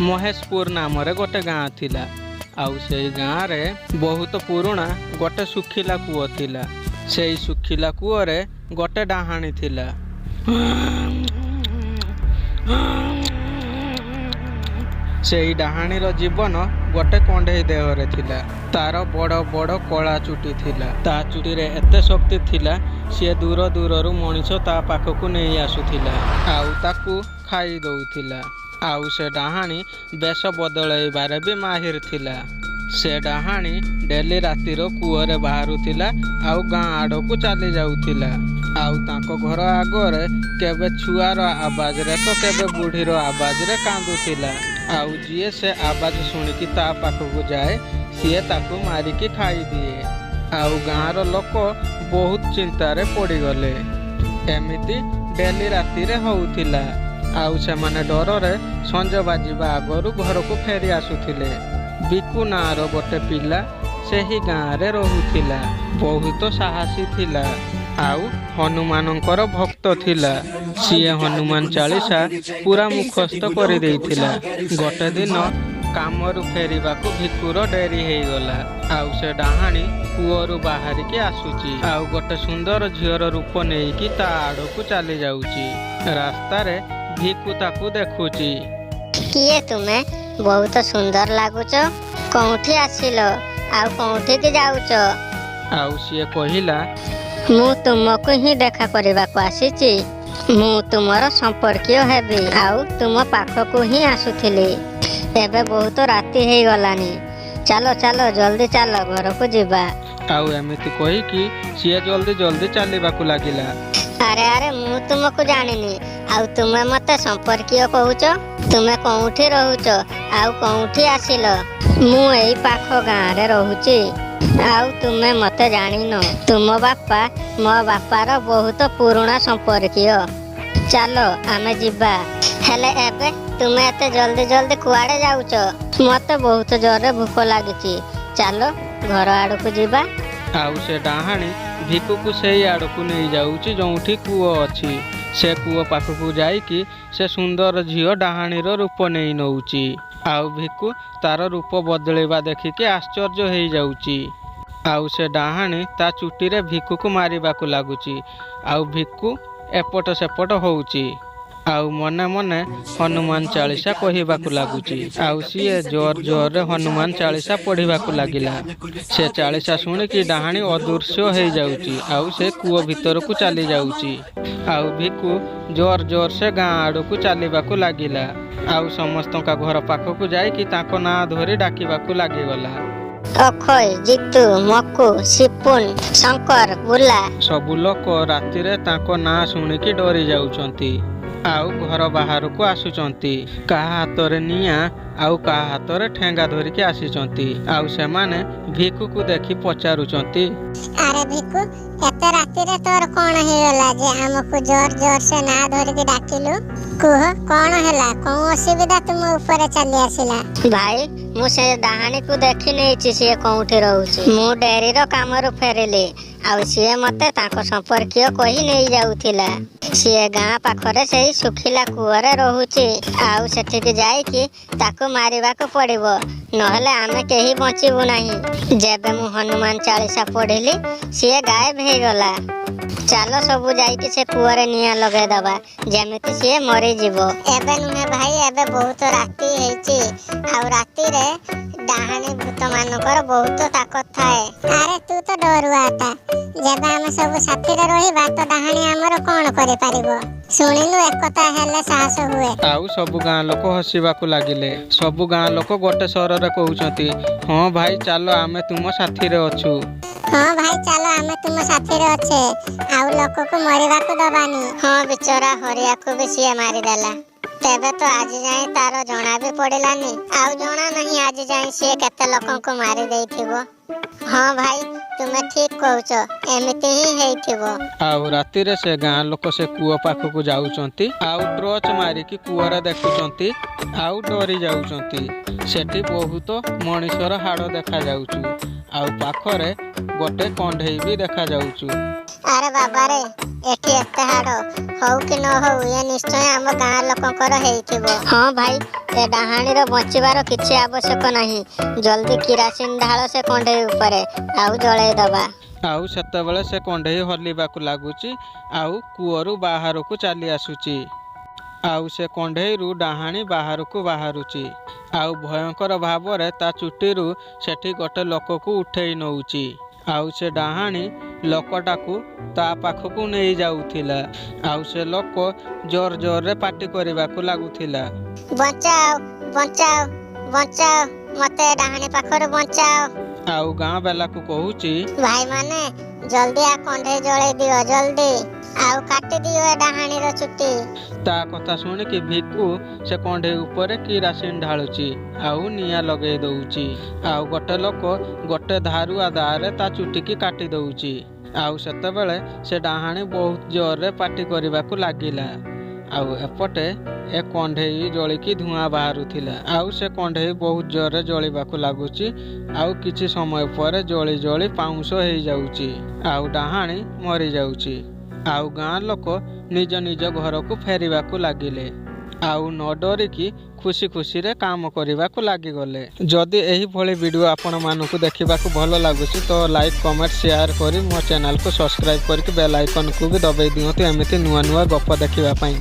ମହେଶପୁର ନାମରେ ଗୋଟେ ଗାଁ ଥିଲା ଆଉ ସେଇ ଗାଁରେ ବହୁତ ପୁରୁଣା ଗୋଟେ ଶୁଖିଲା କୂଅ ଥିଲା। ସେଇ ଶୁଖିଲା କୂଅରେ ଗୋଟେ ଡାହାଣୀ ଥିଲା। ସେଇ ଡାହାଣୀର ଜୀବନ ଗୋଟେ କଣ୍ଢେଇ ଦେହରେ ଥିଲା। ତାର ବଡ଼ ବଡ଼ କଳା ଚୁଟି ଥିଲା। ତା ଚୁଟିରେ ଏତେ ଶକ୍ତି ଥିଲା, ସିଏ ଦୂର ଦୂରରୁ ମଣିଷ ତା ପାଖକୁ ନେଇ ଆସୁଥିଲା ଆଉ ତାକୁ ଖାଇ ଦଉଥିଲା। ଆଉ ସେ ଡାହାଣୀ ବେଶ ବଦଳେଇବାରେ ବି ମାହିର ଥିଲା। ସେ ଡାହାଣୀ ଡେଲି ରାତିର କୂଅରେ ବାହାରୁଥିଲା ଆଉ ଗାଁ ଆଡ଼କୁ ଚାଲି ଯାଉଥିଲା। ଆଉ ତାଙ୍କ ଘର ଆଗରେ କେବେ ଛୁଆର ଆବାଜରେ ତ କେବେ ବୁଢ଼ୀର ଆବାଜରେ କାନ୍ଦୁଥିଲା। ଆଉ ଯିଏ ସେ ଆବାଜ ଶୁଣିକି ତା ପାଖକୁ ଯାଏ, ସିଏ ତାକୁ ମାରିକି ଖାଇଦିଏ। ଆଉ ଗାଁର ଲୋକ ବହୁତ ଚିନ୍ତାରେ ପଡ଼ିଗଲେ। ଏମିତି ଡେଲି ରାତିରେ ହଉଥିଲା ଆଉ ସେମାନେ ଡରରେ ସଞ୍ଜ ବାଜିବା ଆଗରୁ ଘରକୁ ଫେରି ଆସୁଥିଲେ। ବିକୁ ନାଁର ଗୋଟେ ପିଲା ସେହି ଗାଁରେ ରହୁଥିଲା। ବହୁତ ସାହସୀ ଥିଲା ଆଉ ହନୁମାନଙ୍କର ଭକ୍ତ ଥିଲା। ସିଏ ହନୁମାନ ଚାଳିଶା ପୁରା ମୁଖସ୍ଥ କରିଦେଇଥିଲା। ଗୋଟେ ଦିନ କାମରୁ ଫେରିବାକୁ ଭିକୁର ଡେରି ହେଇଗଲା ଆଉ ସେ ଡାହାଣୀ କୂଅରୁ ବାହାରିକି ଆସୁଛି ଆଉ ଗୋଟେ ସୁନ୍ଦର ଝିଅର ରୂପ ନେଇକି ତା ଆଡ଼କୁ ଚାଲି ଯାଉଛି। ରାସ୍ତାରେ ଭିକୁ ତାକୁ ଦେଖୁଛି। କିଏ ତୁମେ? ବହୁତ ସୁନ୍ଦର ଲାଗୁଛ। କୋଉଠି ଆସିଲ ଆଉ କୋଉଠିକି ଯାଉଛ? ଆଉ ସିଏ କହିଲା, ମୁଁ ତୁମକୁ ହିଁ ଦେଖା କରିବାକୁ ଆସିଛି। ମୁଁ ତୁମର ସମ୍ପର୍କୀୟ ହେବି ଆଉ ତୁମ ପାଖକୁ ହିଁ ଆସୁଥିଲି। ଏବେ ବହୁତ ରାତି ହେଇଗଲାଣି। ଚାଲ ଚାଲ, ଜଲ୍ଦି ଚାଲ, ଘରକୁ ଯିବା। ଆଉ ଏମିତି କହିକି ସିଏ ଜଲ୍ଦି ଜଲ୍ଦି ଚାଲିବାକୁ ଲାଗିଲା। ଆରେ ଆରେ, ମୁଁ ତୁମକୁ ଜାଣିନି ଆଉ ତୁମେ ମତେ ସମ୍ପର୍କୀୟ କହୁଛ? ତୁମେ କୋଉଠି ରହୁଛ ଆଉ କୋଉଠି ଆସିଲ? ମୁଁ ଏଇ ପାଖ ଗାଁରେ ରହୁଛି ଆଉ ତୁମେ ମତେ ଜାଣିନ। ତୁମ ବାପା ମୋ ବାପାର ବହୁତ ପୁରୁଣା ସମ୍ପର୍କୀୟ। ଚାଲ ଆମେ ଯିବା। ହେଲେ ଏବେ ତୁମେ ଏତେ ଜଲ୍ଦି ଜଲ୍ଦି କୁଆଡ଼େ ଯାଉଛ? ମତେ ବହୁତ ଜୋରରେ ଭୋକ ଲାଗିଛି। ଚାଲ ଘର ଆଡ଼କୁ ଯିବା। ଆଉ ସେ ଡାହାଣୀ ଭିକୁକୁ ସେଇ ଆଡ଼କୁ ନେଇଯାଉଛି ଯୋଉଠି କୂଅ ଅଛି। ସେ କୂଅ ପାଖକୁ ଯାଇକି ସେ ସୁନ୍ଦର ଝିଅ ଡାହାଣୀର ରୂପ ନେଇ ନଉଛି ଆଉ ଭିକୁ ତାର ରୂପ ବଦଳେଇବା ଦେଖିକି ଆଶ୍ଚର୍ଯ୍ୟ ହେଇଯାଉଛି। ଆଉ ସେ ଡାହାଣୀ ତା ଚୁଟିରେ ଭିକୁକୁ ମାରିବାକୁ ଲାଗୁଛି ଆଉ ଭିକୁ ଏପଟ ସେପଟ ହଉଛି ଆଉ ମନେ ମନେ ହନୁମାନ ଚାଳିଶା କହିବାକୁ ଲାଗୁଛି। ଆଉ ସିଏ ଜୋର ଜୋରରେ ହନୁମାନ ଚାଳିଶା ପଢ଼ିବାକୁ ଲାଗିଲା। ସେ ଚାଳିଶା ଶୁଣିକି ଡାହାଣୀ ଅଦୃଶ୍ୟ ହେଇଯାଉଛି ଆଉ ସେ କୂଅ ଭିତରକୁ ଚାଲି ଯାଉଛି। ଆଉ ଭିକୁ ଜୋର ଜୋର ସେ ଗାଁ ଆଡ଼କୁ ଚାଲିବାକୁ ଲାଗିଲା ଆଉ ସମସ୍ତଙ୍କ ଘର ପାଖକୁ ଯାଇକି ତାଙ୍କ ନାଁ ଧରି ଡାକିବାକୁ ଲାଗିଗଲା। ଅକ୍ଷୟ, ଜିତୁ, ମକୁ, ସିପୁନ, ଶଙ୍କର, ବୁଲା। ସବୁ ଲୋକ ରାତିରେ ତାଙ୍କ ନାଁ ଶୁଣିକି ଡରି ଯାଉଛନ୍ତି ଆଉ ଘର ବାହାରକୁ ଆସୁଛନ୍ତି। କାହା ହାତରେ ନିଆଁ ଆଉ କାହା ହାତରେ ଠେଙ୍ଗା ଧରିକି ଆସିଛନ୍ତି ଆଉ ସେମାନେ ଭିକୁକୁ ଦେଖି ପଚାରୁଛନ୍ତି, ଆରେ ଭିକୁ, ଏତେ ରାତିରେ ତୋର କଣ ହେଇଗଲା ଯେ ଆମକୁ ଜୋର ଜୋର ସେ ନାଁ ଧରିକି ଡାକିଲୁ? କୁହ କଣ ହେଲା, କୋଉ ଅସୁବିଧା ତୁମ ଉପରେ ଚାଲି ଆସିଲା? ଭାଇ, ମୁଁ ସେ ଡାହାଣୀକୁ ଦେଖି ନେଇଛି, ସିଏ କୋଉଠି ରହୁଛି। ମୁଁ ଡେରିର କାମରୁ ଫେରିଲି ଆଉ ସିଏ ମତେ ତାଙ୍କ ସମ୍ପର୍କୀୟ କହି ନେଇଯାଉଥିଲା। ସିଏ ଗାଁ ପାଖରେ ସେଇ ଶୁଖିଲା କୂଅରେ ରହୁଛି ଆଉ ସେଠିକି ଯାଇକି ତାକୁ ମାରିବାକୁ ପଡ଼ିବ, ନହେଲେ ଆମେ କେହି ବଞ୍ଚିବୁ ନାହିଁ। ଯେବେ ମୁଁ ହନୁମାନ ଚାଳିଶା ପଢ଼ିଲି, ସିଏ ଗାୟବ ହେଇଗଲା। ଚାଲ ସବୁ ଯାଇକି ସେ କୂଅରେ ନିଆଁ ଲଗେଇଦବା, ଯେମିତି ସିଏ ମରିଯିବ। ଏବେ ନୁହେଁ ଭାଇ, ଏବେ ବହୁତ ରାତି ହେଇଛି ଆଉ ରାତିରେ ଡାହାଣୀ ଭୂତ ମାନଙ୍କର ବହୁତ ତାକତ ଥାଏ। ଆରେ ତୁ ତ ଡରୁଆଟା। ଯେବେ ଆମେ ସବୁ ସାଥିରେ ରହିବା ତ ଡାହାଣୀ ଆମର କଣ କରିପାରିବ? ଶୁଣିଲୁ, ଏକତା ହେଲେ ସାହସ ହୁଏ। ଆଉ ସବୁ ଗାଁ ଲୋକ ହସିବାକୁ ଲାଗିଲେ। ସବୁ ଗାଁ ଲୋକ ଗୋଟେ ସ୍ୱରରେ କହୁଛନ୍ତି, ହଁ ଭାଇ ଚାଲ, ଆମେ ତୁମ ସାଥିରେ ଅଛୁ। ହଁ ଭାଇ ଚାଲ, ଆମେ ତୁମ ସାଥିରେ ଅଛେ ଆଉ ଲୋକକୁ ମରିବାକୁ ଦବାନି। ହଁ, ବିଚରା ହରିଆକୁ ବି ସିଏ ମାରିଦେଲା। ତେବେ ତ ଆଜି ଯାଏଁ ତାର ଜଣା ବି ପଡ଼ିଲାନି। ଆଉ ଜଣା ନାହିଁ ଆଜି ଯାଏଁ ସିଏ କେତେ ଲୋକଙ୍କୁ ମାରି ଦେଇଥିବ। ହଁ ଭାଇ, ତୁମେ ଠିକ କହୁଛ, ଏମିତି ହିଁ ହେଇଥିବ। ଆଉ ରାତିରେ ସେ ଗାଁ ଲୋକ ସେ କୂଅ ପାଖକୁ ଯାଉଛନ୍ତି ଆଉ ଟର୍ଚ୍ଚ ମାରିକି କୂଅରେ ଦେଖୁଛନ୍ତି ଆଉ ଡରି ଯାଉଛନ୍ତି। ସେଠି ବହୁତ ମଣିଷର ହାଡ଼ ଦେଖାଯାଉଛି ଆଉ ପାଖରେ ଗୋଟେ କଣ୍ଢେଇ ବି ଦେଖାଯାଉଛୁ। ଆରେ ବାବାରେ, ଏଠି ଏତେ ହାଡ଼! ହଉ କି ନ ହଉ, ଇଏ ନିଶ୍ଚୟ ଆମ ଗାଁ ଲୋକଙ୍କର ହେଇଥିବ। ହଁ ଭାଇ, ଏ ଡାହାଣୀର ବଞ୍ଚିବାର କିଛି ଆବଶ୍ୟକ ନାହିଁ। ଜଲ୍ଦି କିରାସିନ ଢାଳ ସେ କଣ୍ଢେଇ ଉପରେ ଆଉ ଜଳେଇ ଦବା। ଆଉ ସେତେବେଳେ ସେ କଣ୍ଢେଇ ହଲିବାକୁ ଲାଗୁଛି ଆଉ କୂଅରୁ ବାହାରକୁ ଚାଲି ଆସୁଛି। ଆଉ ସେ କଣ୍ଢେଇରୁ ଡାହାଣୀ ବାହାରକୁ ବାହାରୁଛି ଆଉ ଭୟଙ୍କର ଭାବରେ ତା ଚୁଟିରୁ ସେଠି ଗୋଟେ ଲୋକକୁ ଉଠେଇ ନଉଛି। ଆଉ ସେ ଡାହାଣୀ ଲୋକଟାକୁ ତା ପାଖକୁ ନେଇ ଯାଉଥିଲା ଆଉ ସେ ଲୋକ ଜୋର ଜୋରରେ ପାଟି କରିବାକୁ ଲାଗୁଥିଲା। ବଞ୍ଚାଅ, ବଞ୍ଚାଅ, ବଞ୍ଚାଅ, ମତେ ଏ ଡାହାଣୀ ପାଖରୁ ବଞ୍ଚାଅ। ଆଉ ଗାଁ ବାଲାକୁ କହୁଛି, ଭାଇମାନେ, ଜଲ୍ଦି ଆ କଣ୍ଢେଇ ଜଳେଇ ଦିଅ ଜଲ୍ଦି ଆଉ କାଟି ଦିଅ ଏ ଡାହାଣୀର ଚୁଟି। ତା କଥା ଶୁଣିକି ଭିକୁ ସେ କଣ୍ଢେଇ ଉପରେ କିରାସିନ ଢାଳୁଛି ଆଉ ନିଆଁ ଲଗେଇ ଦଉଛି। ଆଉ ଗୋଟେ ଲୋକ ଗୋଟେ ଧାରୁଆ ଦାଆରେ ତା ଚୁଟିକି କାଟି ଦଉଛି। ଆଉ ସେତେବେଳେ ସେ ଡାହାଣୀ ବହୁତ ଜୋରରେ ପାଟି କରିବାକୁ ଲାଗିଲା। ଆଉ ଏପଟେ ଏ କଣ୍ଢେଇ ଜଳିକି ଧୂଆଁ ବାହାରୁଥିଲା ଆଉ ସେ କଣ୍ଢେଇ ବହୁତ ଜୋରରେ ଜଳିବାକୁ ଲାଗୁଛି। ଆଉ କିଛି ସମୟ ପରେ ଜଳି ଜଳି ପାଉଁଶ ହେଇଯାଉଛି ଆଉ ଡାହାଣୀ ମରିଯାଉଛି। ଆଉ ଗାଁ ଲୋକ ନିଜ ନିଜ ଘରକୁ ଫେରିବାକୁ ଲାଗିଲେ ଆଉ ନ ଡରିକି ଖୁସି ଖୁସିରେ କାମ କରିବାକୁ ଲାଗିଗଲେ। ଯଦି ଏହିଭଳି ଭିଡ଼ିଓ ଆପଣମାନଙ୍କୁ ଦେଖିବାକୁ ଭଲ ଲାଗୁଛି, ତ ଲାଇକ୍, କମେଣ୍ଟ, ସେୟାର କରି ମୋ ଚ୍ୟାନେଲକୁ ସବସ୍କ୍ରାଇବ୍ କରିକି ବେଲ୍ ଆଇକନ୍କୁ ବି ଦବାଇ ଦିଅନ୍ତୁ, ଏମିତି ନୂଆ ନୂଆ ଗପ ଦେଖିବା ପାଇଁ।